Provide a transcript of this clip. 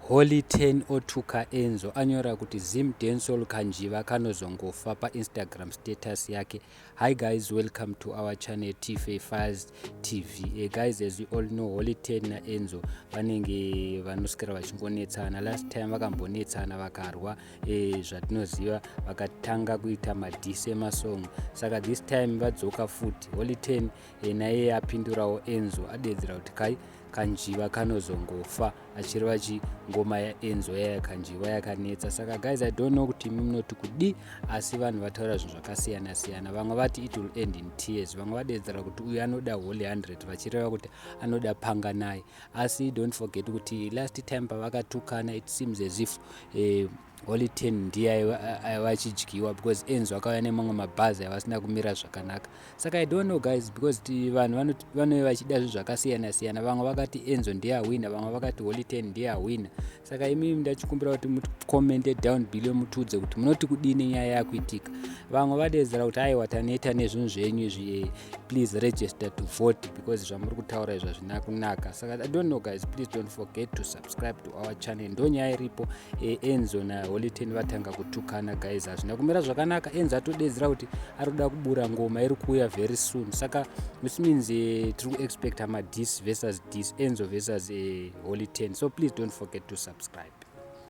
Holy Ten otuka Enzo anyora kuti Zim Dancehall kanjiva kanozongofa paInstagram status yake. Hi guys, welcome to our channel TFA Fast TV. Guys, as you all know, Holy Ten naEnzo vanenge vanoswera vachingonetsana. Last time vakambonetsana vakarwa, zvatinoziva vakatanga kuita madiss emasong. Saka this time vadzoka futi. Holy Ten naiye apindurawo Enzo, adedzera kuti kai kanjiva kanozongofa, achireva chingoma yaEnzo yaya kanjiva yakanetsa. Saka guys, I don't know kuti imi munoti kudi, asi vanhu vataura zvinhu zvakasiyana siyana. Vamwe vati it will end in tears, vamwe vadedzera kuti uyu anoda Holy 100, vachireva kuti anoda panga naye. Asi don't forget kuti last time pavakatukana, it seems as if Holy Ten ndiye aiva achidyiwa, because Enzo akauya nemamwe mabhazi avasina kumira zvakanaka. Saka I don't know guys, because vanhu vanove vachida zvinhu zvakasiyana siyana. Vamwe vakati Enzo ndiye awina, vamwe vakati Holy Ten ndiye awina. Saka imimi ndachikumbira kuti mucommente down below, mutiudze kuti munoti kudini nyaya yakuitika. Vamwe vadedzera kuti aiwa, taneta nezvinhu zvenyu izvi, please register to vote, because zvamuri kutaura izvo hazvina kunaka. Saka I don't know guys, please don't forget to subscribe to our channel. Ndo nyaya iripo. Enzo naHoly Ten vatanga kutukana guys, hazvina kumira zvakanaka. Enzo atodedzera kuti ari kuda kubura ngoma iri kuuya very soon. Saka which means tiri kuexpecta madiss versus diss, Enzo versus Holy Ten. So please don't forget to subscribe.